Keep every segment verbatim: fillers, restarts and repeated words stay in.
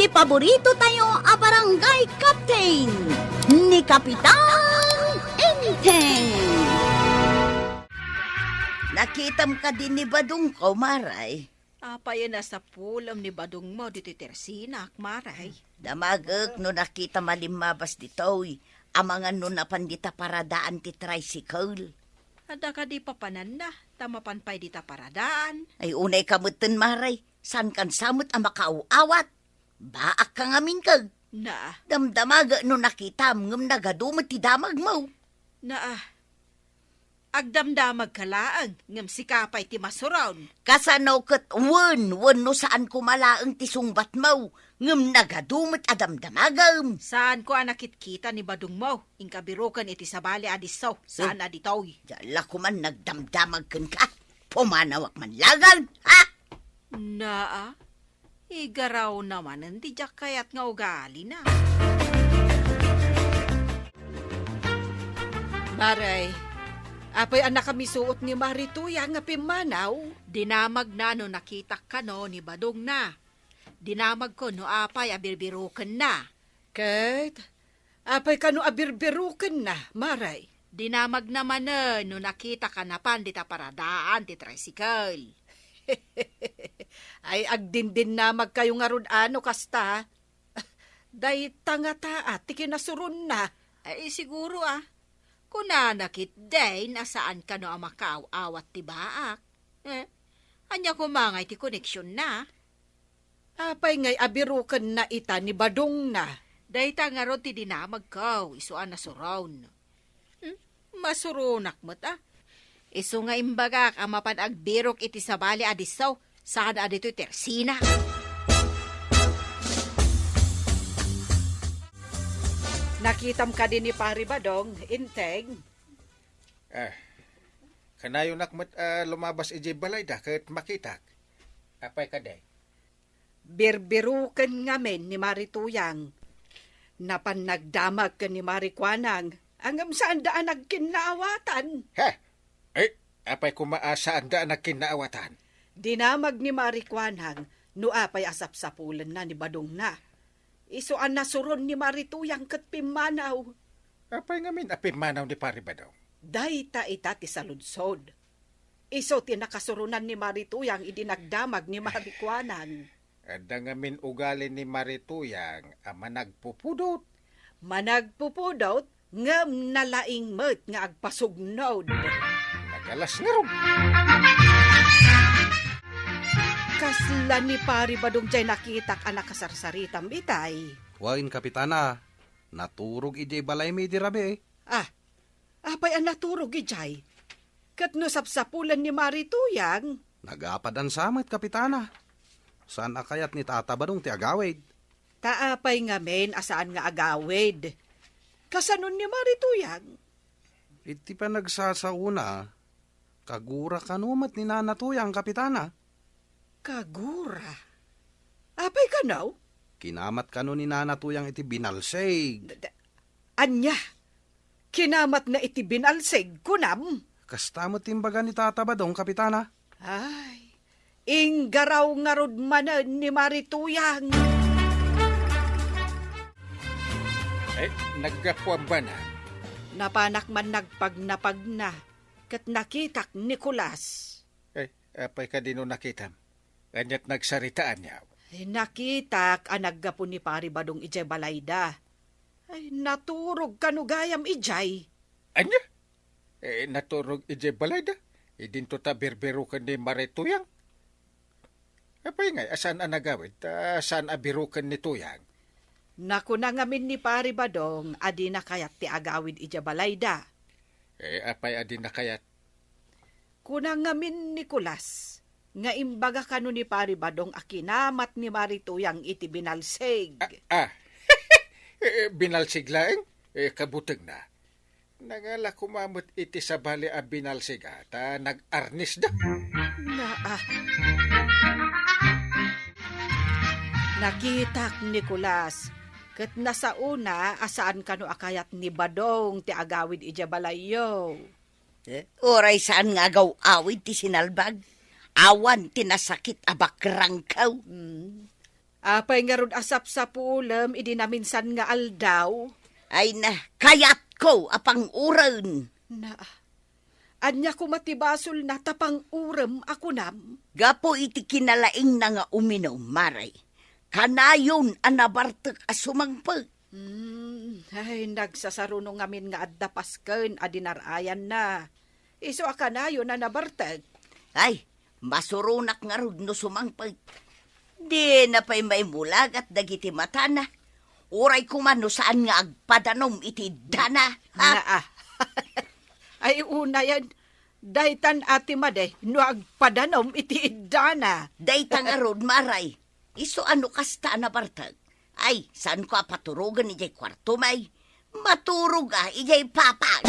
Paborito tayo a barangay captain, ni Kapitan Enteng. Nakitam kadi ni Badongko, Maray? Apay a nasapulem ni Badongmo ditoy tersinak, Maray? Damagek no nakitam a limmabas ditoy, amangan no napan dita paradaan ti tricycle. Adda kadi papananna, ta mapan pay dita paradaan? Ay, unay ka metten, Maray. Saan kan sa met a makaaw-awat? Baak ka ngamin kag. Naa. Damdamagek no nakitam, ngem nagadu met ti damagmo. Naa. Agdamdamagka laeng, ngem sika pay ti masuron. Kasano ket wen, wenno saan koma laeng ti sungbatmo, ngem nagadu met a damdamagem? Saanko a nakitkita ni Badongmo, inka biroken iti sabali a disso, saan a ditoy. Diak la koman nagdamdamag kenka. Pumanawak man laeng, ha? Naa, igarawna manen ti diak kayat nga ugalina. Maray, apay a nakamisuot ni Mari Tuyang nga pimmanaw? Dinamagna no nakitak kano ni Badongna. Dinamagko no apay a birbirokenna. Ket apay kano a birbirokenna, Maray? Dinamagna manen no nakitak a napan dita paradaan ti tricycle. Ay, agdindinnamagkayo ngarud a no kasta. Dayta ngata ti kinasuronna. Ay, siguro, a. Kunana ketdin a saan kano a makaaw-awat ti baak. Eh, ania koma ngay ti koneksionna? Apay ngay a birokenna ita ni Badongna? Dayta ngarud ti dinamagko, isu a nasuron. Hmm? Masuronak met, a. Isu nga imbagak a mapan agbirok iti sabali a disso, saan a ditoy tersinak. Nakitam kadi ni Pari Badong, Enteng? Ah, kanayonak met a lumabas idiay balayda ket makitak. Apay kadi? Birbiroken ngamin ni Mari Tuyang. Napan nagdamag ken ni Mari Kuanang, ngem saanda a nagkinnaawatan. He! Eh, apay koma a saanda a nagkinnaawatan? Dinamag ni Mari Kuanang no apay a sapsapulenna ni Badongna. Isu a nasuron ni Mari Tuyang ket pimmanaw. Apay ngamin a pimmanaw ni Pari Badong? Dayta ita ti saludsod. Isu ti nakasuronan ni Mari Tuyang idi nagdamag ni Mari Kuanang. Adda ngamin ugali ni Mari Tuyang a managpupudot. Managpupudot, ngem nalaing met nga agpasugnod. Nagalas ngarud. Kasla ni Pari Badong jay nakitak a nakasarsaritam itay. Wen, Kapitana, naturog idiay balaymi idi rabii. Ah, apay a naturog idiay? Ket no sapsapulen ni Mari Tuyang? Nagapadan sa met, Kapitana. Saan a kayat ni Tata Badong ti agawid. Ta apay ngamin a saan nga agawid? Kasanon ni Mari Tuyang? Iti panagsasaona, kagura kano met ni Nana Tuyang, Kapitana. Kagura? Apay kano? Kinamat kano ni Nana Tuyang iti binalsig. Da-, da-, ania? Kinamatna iti binalsig, kunam? Kasta met ti imbaga ni Tata Badong, Kapitana. Ay, inggaraw ngarud manen ni Mari Tuyang. Eh, naggapuan ba na? Napanak man nagpagnapagna, ket nakitak ni Kulas. Eh, apay kadi no nakitam? Aniat nagsaritaanyo? Eh, nakitak a naggapu ni Pari Badong idiay balayda. Ay, naturog kano gayam idiay. Ania? Eh, naturog idiay balayda? Idinto ta birbiroken ni Mari Tuyang? Apay ngay, a saan a nagawid, ta saan a biroken ni Tuyang? Nakuna ngamin ni Pari Badong a dina kayat ti agawid idiay balayda. Eh, apay a dina kayat? Kuna ngamin ni Kulas nga imbaga kano ni Pari Badong a kinamat ni Mari Tuyang iti binalsig. Ah, ah. Eh, binalsig laeng? Eh, kabutegna. Nangala koma met iti sabali a binalsig, a, ta nag-arnisda. Naa. Nakitak ni Kulas, ket nasaona a saan kano a kayat ni Badong ti agawid idiay balayyo. Eh, uray saan nga agaw-awid ti sinalbag, awan ti nasakit a bakrangko. Mm. Apay ngarud a sapsapulem idi naminsan nga aldaw? Ay na, kayatko a panguren. Na, ania koma ti basolna ta pangurem a kunam? Gapu iti kinalaingna nga uminum, Mare, kanayon a nabartek a sumangpet. Hmm, ay, nagsasaruno ngamin nga adda pasken a dinar-ayanna. Isu a kanayon a nabartek. Ay, masuronak ngarud no sumangpet. Dina pay maimulagat dagiti matana. Uray koma no saan nga agpadanom iti iddana, ha? Naa. Ay, unayen, daytan a ti madi no agpadanom iti iddana. Dayta ngarud, Mare. Isu a no kasta a nabartek. Ay, saanko a paturogen idiay kuartom, ay. Maturog a idiay papag.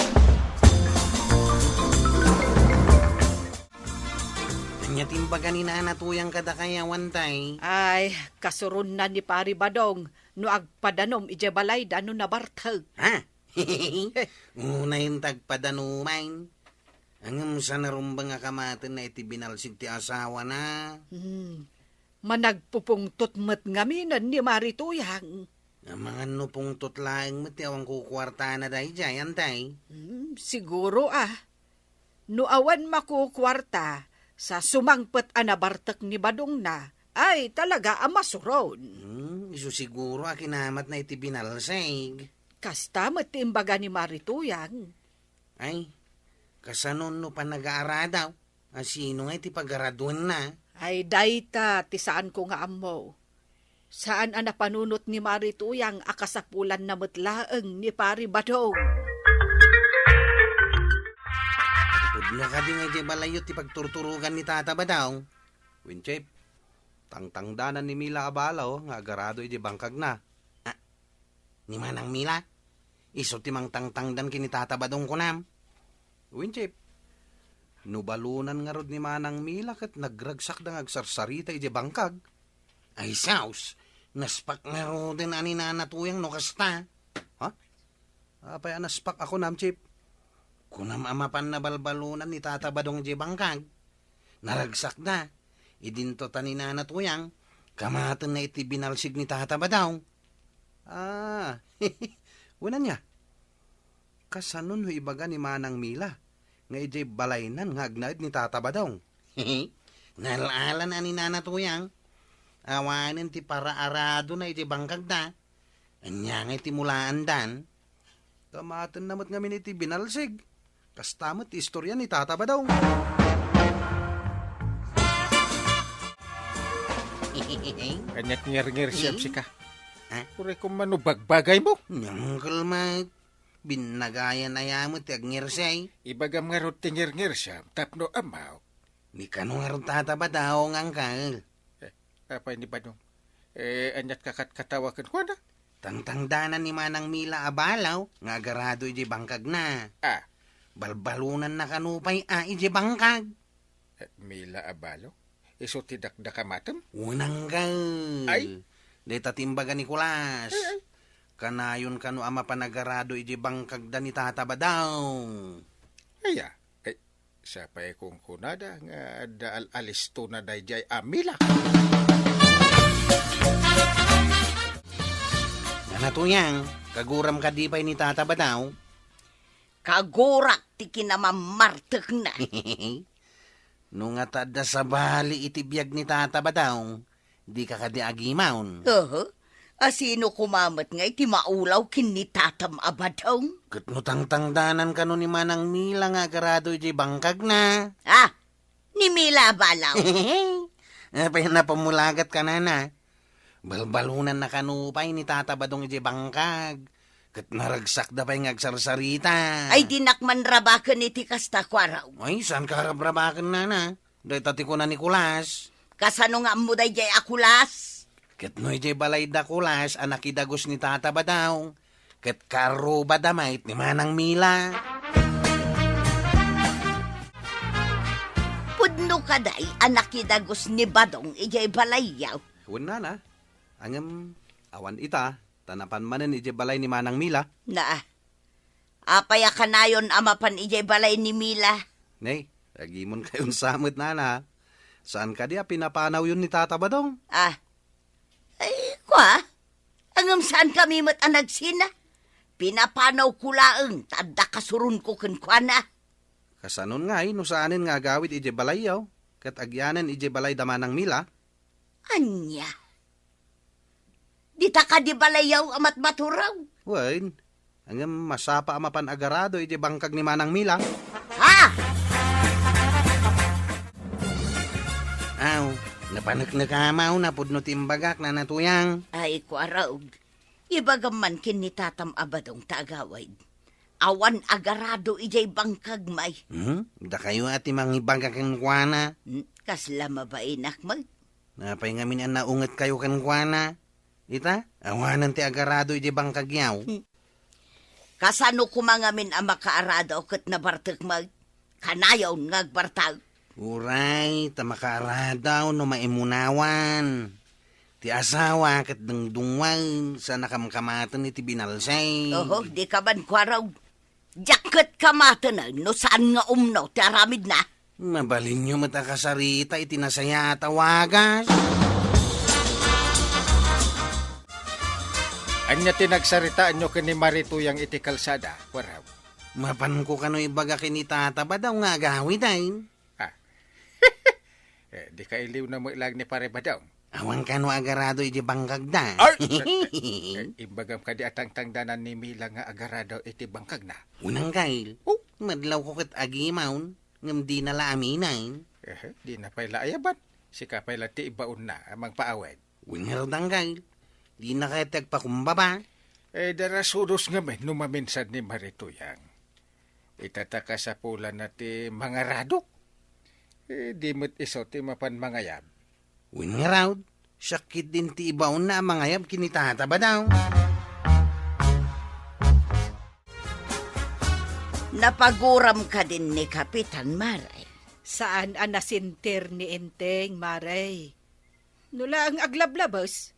Ania ti imbaga ni Nana Tuyang kadakay, awan tay? Ay, kasuronna ni Pari Badong no agpadanom idiay balayda no nabartek. Ha? Unayen ta agpadanomen. Ngem saan a rumbeng a kamatenna iti binalsig ti asawana. Hmm. Managpupungtot met ngaminen ni Mari Tuyang. Amangan no pungtot laeng met ti awan kukuartana daydiay, antay? Hmm, siguro a. No awan makukuarta sa sumangpet a nabartek ni Badongna, ay talaga a masuron. Hmm, isu siguro a kinamatna iti binalsig. Kasta met ti imbaga ni Mari Tuyang. Ay, kasano no panagaaradaw? A sino nga iti pagaraduenna? Ay, dayta ti saanko nga ammo. Saan a napanunot ni Mari Tuyang a kasapulanna met laeng ni Pari Badong. Pudno kadi nga idiay balayyo ti pagturturogan ni Tata Badong? Winchip, tangtangdanan ni Mila a balaw nga agarado idiay bangkagna. Ah, ni Manang Mila? Isu ti mangtangtangdan ken ni Tata Badong kunam? Winchip, no balonan ngarud ni Manang Mila ket nagragsakda nga agsarsarita idiay bangkag. Ay, saos, naspak ngaruden a ni Nana Tuyang no kasta. Ha? Apay a naspak a kunam, Chip? Kunam a mapan nabalbalonan ni Tata Badong idiay bangkag. Naragsakda. Idinto ta ni Nana Tuyang, kamatenna iti binalsig ni Tata Badong. Ah, wen ania? Kasano no ibaga ni Manang Mila nga idiay balaynan nga agnaed ni Tata Badong? Nal-alan a ni Nana Tuyang. Awanen ti paraaradona idiay bangkagda. Ania nga iti mulaandan? Kamatenna met ngamin iti binalsig. Kasta met ti istorya ni Tata Badong. Aniat ngerngersiam, hmm? Sika? Ha? Uray koma no bagbagaymo. Nyangkel met. Binnagayan aya met ti agngersay. Ibagam ngarud ti ngerngersiam tapno ammo. Ni kano ngarud Tata Badong, angkel? Eh, apay ni Badong? Eh, aniat kakatkatawa kenkuana? Tangtangdanan ni Manang Mila a balaw nga agarado idiay bangkagna. Ah. Balbalonanna kano pay a idiay bangkag. Eh, Mila a balaw? Isu ti dakdakamatem? Unanggal. Ay? Dayta ti imbaga ni Kulas. Ay, ay. Kanayon kano a mapan agarado idiay bangkagda ni Tata Badong. Aya, eh, Sapay kunkunada nga adda al-, alistona daydiay a Mila. Nana Tuyang, kaguram kadi pay ni Tata Badong? Kagurak ti kinamammartekna. No nga ta adda sabali iti biag ni Tata Badong, dika kadi agimon? Oho. A sino koma met nga iti maulaw ken ni Tatam a Badong? Ket no tangtangdanan kano ni Manang Mila nga agarado idiay bangkagna? Ah, ni Mila a balaw. Apay a napamulagat ka, nana? Balbalonanna kano pay ni Tata Badong idiay bangkag. Ket naragsakda pay nga agsarsarita. Ay, dinak man rabaken iti kasta, kuaraw. Ay, saanka a rabrabaken, nana? Dayta ti kuna ni Kulas. Kasano nga ammo daydiay a Kulas? Ket no idiay balayda Kulas a nakidagus ni Tata Badong, ket kaarrubada met ni Manang Mila. Pudno kadi a nakidagus ni Badong idiay balayyo? Wen, nana. Ngem, awan ita, ta napan manen idiay balay ni Manang Mila. Naa. Apay a kanayon a mapan idiay balay ni Mila? Nay, agimon kayon sa met, nana. Saan kadi a pinapanawyon ni Tata Badong? Ah. Ay, Kua? Ngem saankami met a nagsina? Pinapanawko laeng ta adda kasuronko kenkuana. Kasanon ngay no saanen nga agawid idiay balayyo, ket agyanen idiay balay da Manang Mila? Ania? Dita kadi balayyo a matmaturaw? Wen, ngem masapa a mapan agarado idiay bangkag ni Manang Mila. Ha? Aw, napaneknekamaw na pudno ti imbagak, Nana Tuyang. Ay, kuarog. Ibagam man ken ni tatam a badong ta agawid. Awan agarado idiay bangkag, may. Hmm? Dakayo a ti mangibaga kenkuana? Hmm, kasla mabainak, may. Apay ngamin a naungetkayo kenkuana? Ita, awanen ti agarado idiay bangkagyo. Hmm. Kasano koma ngamin a makaarado ket nabartek, may? Kanayon nga agbartek. Uray, ta makaarado no maimunawan. Ti asawa ket dungdungngoen, sa nakamkamaten iti binalsay. Oho, di ka man kuarog. Diak ket kamaten no saan nga umno ti aramidna. Mabalinyo met a kasarita iti nasayaat a wagas. Ania ti nagsaritaanyo ken ni Mari Tuyang iti kalsada, kuarog? Mapanko kano ibaga ken ni Tata Badong nga agawid, ay? Ah. Eh, di kailiwna met laeng ni Pare Badong. Awan kano agarado iti bangkagda. Ay! Eh, imbagam kadi a tangtangdanan ni Mila nga agarado iti bangkagna? Unang kail. Oh? Madlawko ket agimon, ngem dina la aminen. Eh, dina pay la ayaban. Sika pay la ti ibaonna a mangpaawid. Wen ngarud, Anggail, dina kayat ti agpakumbaba? Eh, darasudos ngamin no maminsan ni Mari Tuyang. Ita ta kasapulanna ti mangaradok. Eh, di met isu ti mapan mangayab. Wen ngarud, siak ketdin ti ibaonna a mangayab ken ni Tata Badong. Napaguram kadin ni Kapitan, Mare? Saan a nasentir ni Enteng, Mare. No laeng aglablabes,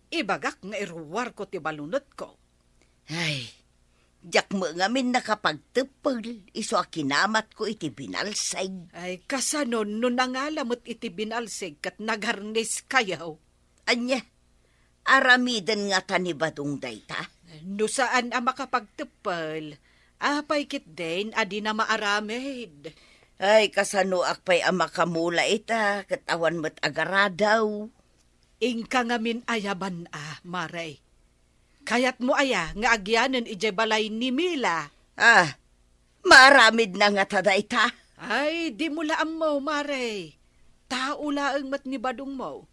ibagak nga iruarko ti balunotko. Ay, diak met ngamin nakapagteppel isu a kinamatko iti binalseg. Ay, kasano no nangala met iti binalseg ket nagarniskayo? Ania, aramiden ngata ni Badong dayta? No saan a makapagteppel, apay ketdin a dina maaramid? Ay, kasanoak pay a makamula ita ket awan met agarado? Inka ngamin ayaban a, Mare. Kayatmo aya nga agyanen idiay balay ni Mila? Ah, maaramidna ngata dayta? Ay, dimo la ammo, Mare. Tao laeng met ni Badongmo.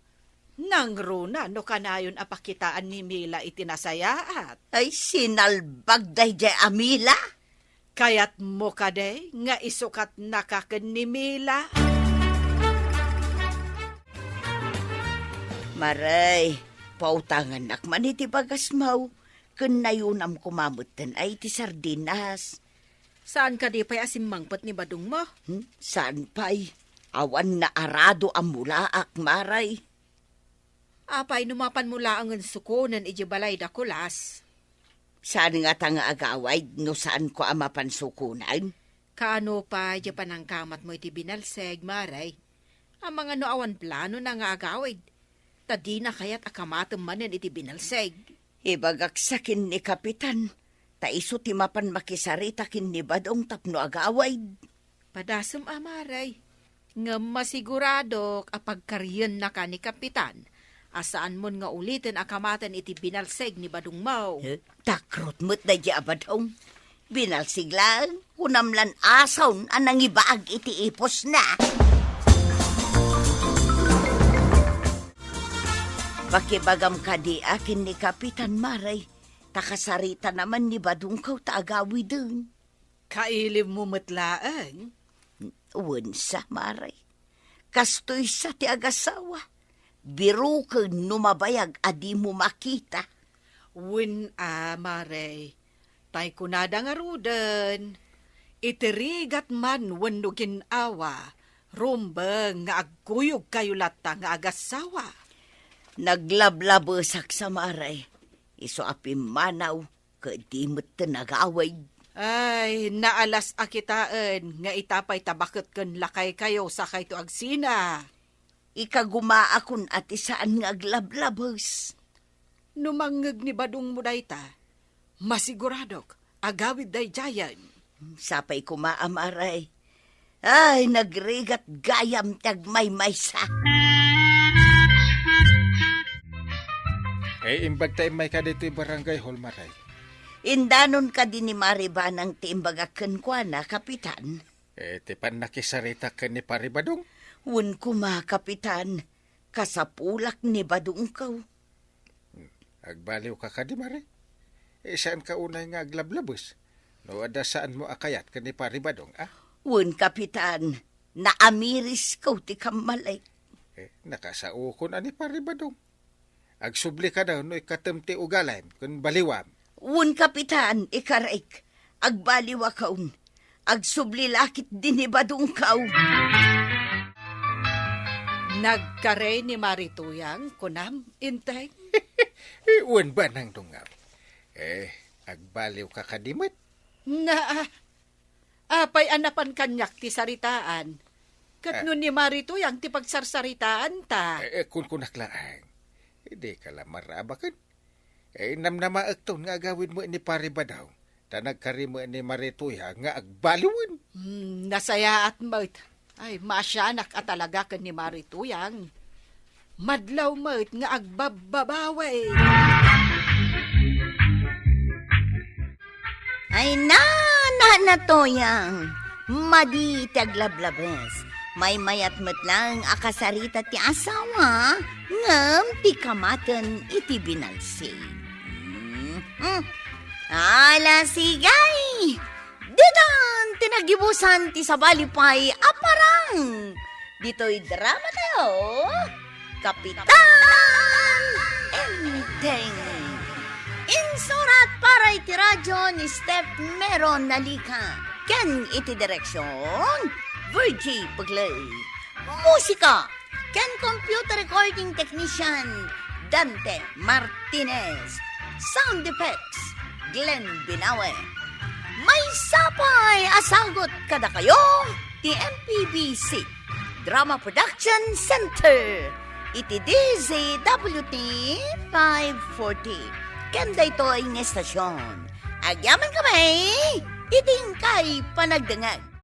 Nangruna no kanayon a pakitaan ni Mila iti nasayaat. Ay, sinalbag daydiay a Mila? Kayatmo kadi nga isukatnaka ken ni Mila? Mare, pautangannak man iti bagasmo, ken nayunam koma metten a iti sardinas. Saan kadi pay a simmangpet ni Badongmo? Hmm? Saan pay? Awan naarado a mulaak, Mare. Apay no mapanmo laengen sukonen idiay balay da Kulas? Saan ngata nga agawid no saanko a mapan sukonen? Kaano pay diay panangkamatmo iti binalseg, Mare? Amangan no awan planona nga agawid, ta dina kayat a kamatem manen iti binalseg. Ibagak sa ken ni Kapitan, ta isu ti mapan makisarita ken ni Badong tapno agawid. Padasem a, Mare. Ngem masiguradok a pagkariyennaka ni Kapitan a saanmon nga uliten a kamaten iti binalseg ni Badongmo. Eh, takrot met daydiay a Badong. Binalseg laeng, kunam lan asaon a nangibaag iti ipusna. Pakibagam kadi a ken ni Kapitan, Mare, ta kasaritana man ni Badongko ta agawiden. Kailimmo met laeng? Wen sa, Mare. Kastoy sa ti agasawa. Biroken no mabayag a dimo makita. Wen a, Mare. Tay kunada ngaruden, iti rigat man wenno gin-awa, rumbeng nga agkuyogkayo latta nga agasawa. Naglablabesak sa, Mare. Isu a pimmanaw ket di metten agawid. Ay, naalas a kitaen nga ita pay ta baket ken lakaykayo sakayto agsina. Ikagumaakon a ti saan nga aglablabes. No mangngeg ni Badongmo dayta, masiguradok, agawid daydiayen. Sapay koma, Amare. Ay, nagrigat gayam ti agmaymaysa. Eh, imbag ta immayka ditoy barangay hall, Mare. Indanon kadi ni Mare Banang ti imbagak kenkuana, Kapitan? Eh, ti pannakisarita ken ni Pare Badong? Wen koma, Kapitan. Kasapulak ni Badongko. Hmm. Agbaliwka kadi, Mare? Eh, saanka unay nga aglablabes? No adda saanmo a kayat ken ni Pare Badong, a? Wen, Kapitan, naamirisko ti kammalek. Eh, nakasaokon a ni Pare Badong. Agsubli kada no ikatem ti ugalim ken baliwam. Wen, Kapitan, ikarek, agbaliwakon. Agsubli la ketdi ni Badongko. Nagkarey ni Mare Tuyang, kunam, Enteng? Eh, wen, Banang Dungngag. Eh, agbaliwka kadi met? Na, ah, apay a napan kaniak ti saritaan? Ket Ah. no ni Mare Tuyang ti pagsarsaritaanta? Eh, eh, kunkunak laeng. Dika la marabaken. Eh, namnamaekton nga agawid met ni Pare Badong, ta nagkari met ni Mare Tuyang nga agbaliwen. Hmm, nasayaat met. Ay, maasianak a talaga ken ni Mare Tuyang. Madlaw met nga agbabbabawi. Ay, na, na, na, Tuyang. Madi ti aglablabes. Maymayat met laeng a kasarita ti asawa, ngem ti kamaten iti binalsig. Mhm. Ala, sige. Ditan ti nagibusan ti sabali pay a parang. Ditoy drama tayo, Kapitan Enteng. Insurat para iti radyo ni Steph Meron Nalica. Ken iti direksyon, Virgie Puglay. Musika ken computer recording technician, Dante Martinez. Sound effects, Glenn Binawe. Maysa pay a sagut kadakayo ti M P B C Drama Production Center iti D Z W T five forty. Ken daytoy nga estasyon, agyamankami iti inkay panagdengngeg.